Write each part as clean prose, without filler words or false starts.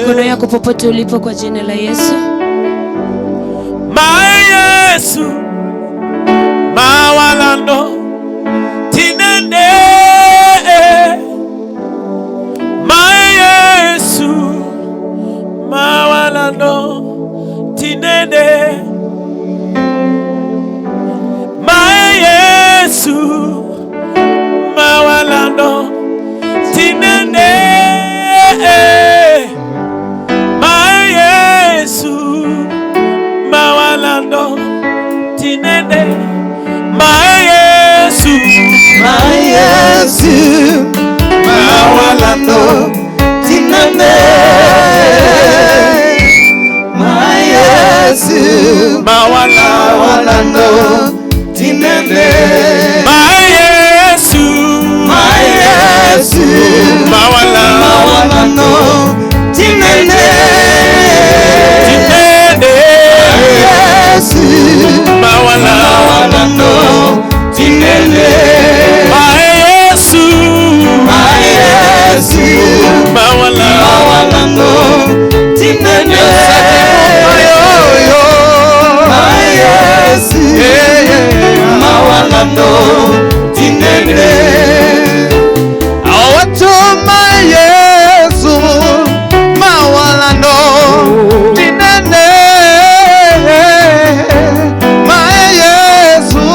Mikono yako popote ulipo kwa jina la Yesu. Ma Yesu mawalando tinende. Ma Yesu mawalando tinende. Ma Yesu mawalando tinende. Ma Yesu mawalando tinende. Ma Yesu. Ma Yesu mawalando tinende. Ma Yesu mawalando mawalando tinende. Ma Yesu. Ma Yesu mawalando mawalando tinende. Tinende. Yesu mawalando mawalando tinende. Ma Yesu. Ma Yesu mawalando mawalando tinende. Ma Yesu mawalando tinende. Awacho ma Yesu mawalando tinende. Ma Yesu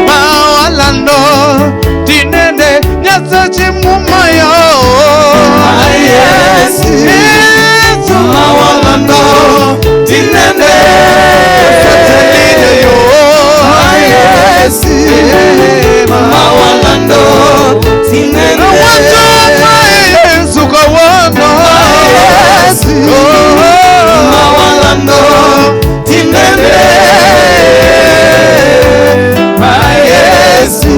mawalando tinende. Nyasache mumayo. Ma Yesu Yesu mawalando tinende. Yo. Ma Yesu mawalando tinende. Awacho ma Yesu kawuono. Yesu mawalando tinende. Ma Yesu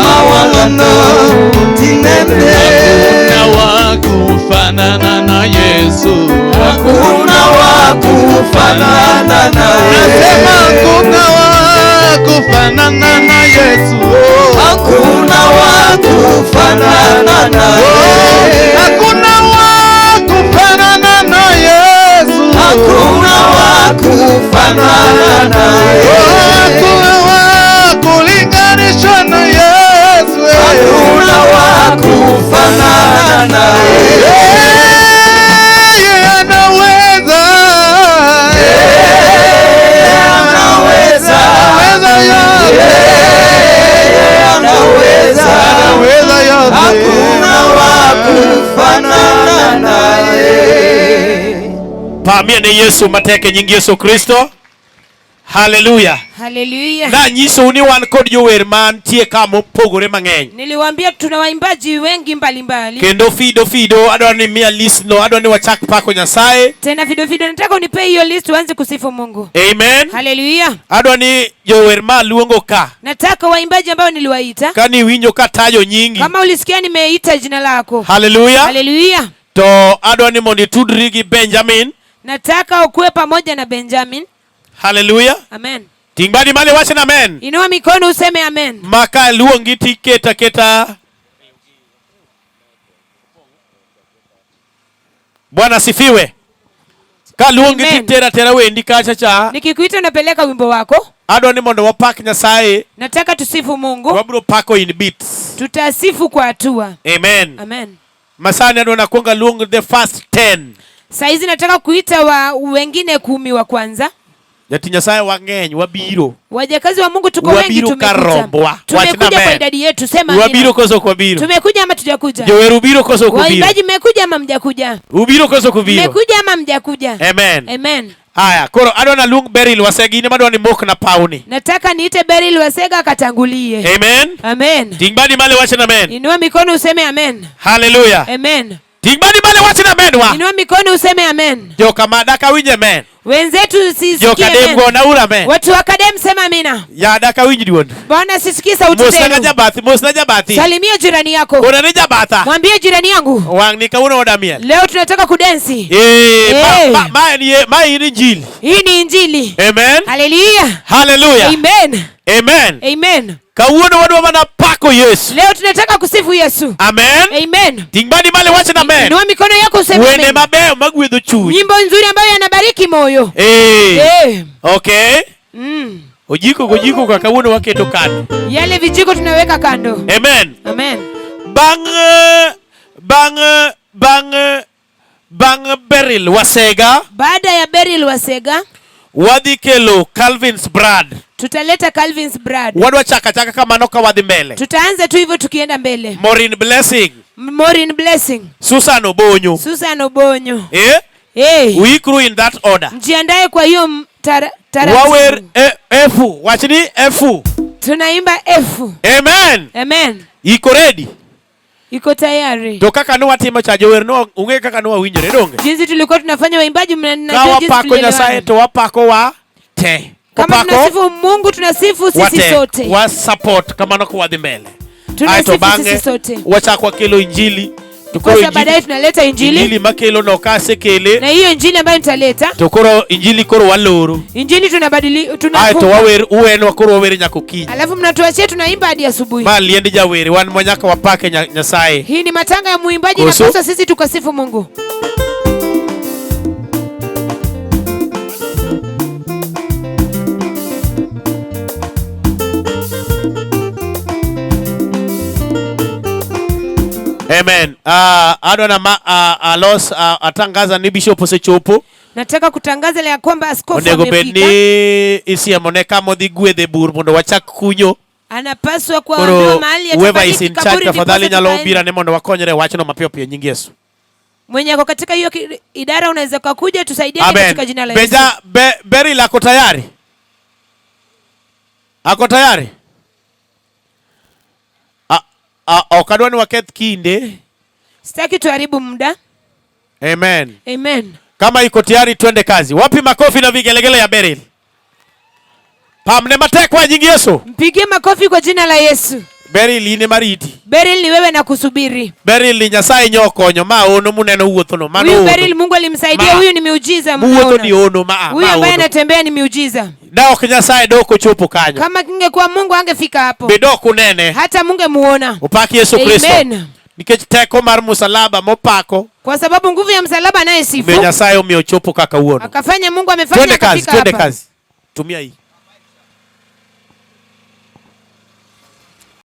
mawalando tinende. Hakuna wa kufanana na Yesu. Hakuna wa kufanana naye. Nasema hakuna wa kufanana na Yesu. Hakuna wa kufanana naye. Hakuna wa kufanana na Yesu. Hakuna wa kufanana naye. Hakuna wa kulinganishwa na Yesu. Hakuna wa kufanana naye. Yeye anaweza. Anaweza. Anaweza yote. Yeye anaweza. Anaweza yote. Hakuna wa kufanana naye. Pamie ne Yesu matek e nying Yesu Kristo. Haleluya. Haleluya. Nanyisou ni wan kod jower mantie ka mopogore mang'eny. Niliwaambia tuna waimbaji wengi mbalimbali. Kendo Fido Fido adwaro ni miya list no, adwaro ni wachak pako Nyasaye. Tena Fido Fido, nataka unipe hiyo list uanze kusifu Mungu. Amen. Haleluya. Adwaro ni jower ma luongo ka. Nataka waimbaji ambao niliwaita. Ka niwinjo katajo nyingi. Kama ulisikia nimeita jina lako. Haleluya. Haleluya. To adwaro ni mondo itudri gi Benjamin. Nataka ukuwe pamoja na Benjamin. Haleluya. Amen. Ting' badi malo iwach ni amen. Inua mikono useme amen. Maka luongi tiketa keta. Bwana asifiwe. Ka luongi Amen. titera tera wendi kacha cha. Nikikuita unapeleka wimbo wako. Adwa ni mondo wapak Nyasaye. Nataka tusifu Mungu. Wabiro pako in beats. Tutasifu kwa hatua. Amen. Amen. Masani adwa nakwonga luong the first 10. Saizi nataka kuita wa wengine 10 wa kwanza. Jatich Nyasaye wang'eny wabiro. Wajakazi wa Mungu tuko wengi Wabiro tumekuja. kar rombwa. Tumekuja Wachna kwa amen. idadi yetu. Sema Wabiro amina. koso ok wabiro? Tumekuja ama tujakuja? Jower ubiro koso ok ubiro? Waimbaji mmekuja ama mjakuja? Ubiro koso ok ubiro? Mmekuja ama mjakuja? Amen. Amen. Haya, koro adwa naluong Beryl Wasegi in ema adwa ni mok na pawni. Nataka niite Beryl Wasega akatangulie. Amen. Amen. Ting' badi malo iwach ni amen. Inua mikono useme amen. Hallelujah. Amen. Ting' badi malo iwach ni amen wa. Inua mikono useme amen. Joka ma dak awinj amen. Wenzetu sisikie Joka dem amen. gona uru amen. Watu wa Kadem sema amina. Ya dak awinj duond. Bwana sisikie sauti Mosna ga zenu. jabathi, mosna jabathi. Salimia jirani yako. Kona ni jabatha. Mwambie jirani yangu. Wang' ni kawuono wada miel. Leo tunataka kudensi. Eh, ma, Eh. ma, ma en ye, ma in injili. Hii ni Injili. Amen. Haleluya. Hallelujah. Amen. Amen. Amen. Kawuono wadwa mana pako Yesu. Leo tunataka kusifu Yesu. Amen. Amen. Ting' badi malo iwach ni amen. Inua mikono yako useme Wende amen. mabeyo magwedho chuny. Nyimbo nzuri ambayo yanabariki moyo. Eh. Okay. Ojiko gojiko ka kawuono waketo kando. Yale vijiko tunaweka kando. Amen. Amen. Bang' Beryl Wasega Baada ya Beryl Wasega wadhi kelo Calvin's Brad. Tutaleta Calvin's Brad. Wadwa chaka chaka kamano ka wadhi mbele. Tutaanza tu hivyo tukienda mbele. Maureen Blessing. Maureen Blessing. Susan Obonyo. Susan Obonyo. Eh? Eh. Uikru in that order. Mjiandae kwa hiyo taratibu. Wawer F. Wachni F. Tunaimba F. Amen. Amen. Iko ready? Iko tayari. To kaka nwatimo cha jower no ung'e kaka nwawinjore donge? Jinsi tulikuwa tunafanya waimbaji Ka mnajua jinsi wapako tulielewana. Nyasaye to wapako wa te. Kama Wapako tunasifu Mungu tunasifu sisi wate. sote. Wa support kamano ka wadhi mbele. Tunasifu Aeto bang'e sisi sote. wachako wakelo injili. To koro Kwanza baadaye tunaleta injili. Injili makelo no kasekele. Na hiyo injili ambayo nitaleta. To koro injili koro waloro. Injili tunabadili, Aeto tunafunga. wawer uwenwa koro wawer nyaka okinyi. Alafu mnatuachia tunaimba hadi asubuhi. Ma liend jawere wan ma nyaka wapake Nyasaye. Hii ni matanga ya muimbaji na Koso? pasa sisi tukasifu Mungu. Amen. Adwa na alos atangaza ni bishop osechopo. Nataka kutangaza ya kwamba askofu Onego bed amefika. ni isiemone kama odhi gwedhe bur mondo wachak kunyo. Anapaswa kuwa Koro ambiwa mahali whoever atafariki is in kaburi charge, ndiposa tafadhali nyalo tukaende. bira ne mondo wakonyre wachno mapiyo piyo nying Yesu. Mwenye ako katika hiyo idara unaweza kuja tusaidie katika jina la Yesu. Beja, Beryl ako tayari? Ako tayari? Ok adwa ni waketh kinde. Sitaki tuharibu muda. Amen. Amen. Kama iko tayari twende kazi. Wapi makofi na vigelegele ya Beryl? Pamne matek kwa nying Yesu. Mpigie makofi kwa jina la Yesu. Beryl in mariti. Beryl ni wewe na kusubiri. Beryl ni Nyasaye nyokonyo ma ono muneno wuothono, mano Huyu ono. Beryl Mungu alimsaidia, Ma. huyu ni miujiza Muwuotho mnaona. ni ono ma, Huyu ma ambaye ono. anatembea ni miujiza. Da ok Nyasaye dok ochopo kanyo. Kama kingekuwa Mungu angefika hapo. Be dok unene. Hata mungemuona. Opak Yesu Kristo. Amen. Nikech teko mar musalaba mopako. Kwa sababu nguvu ya msalaba naye sifu. Be Nyasaye omiyo ochopo kaka wuono. Akafanya Mungu amefanya Twende kazi, akafika twende hapa. kazi. Tumia hii.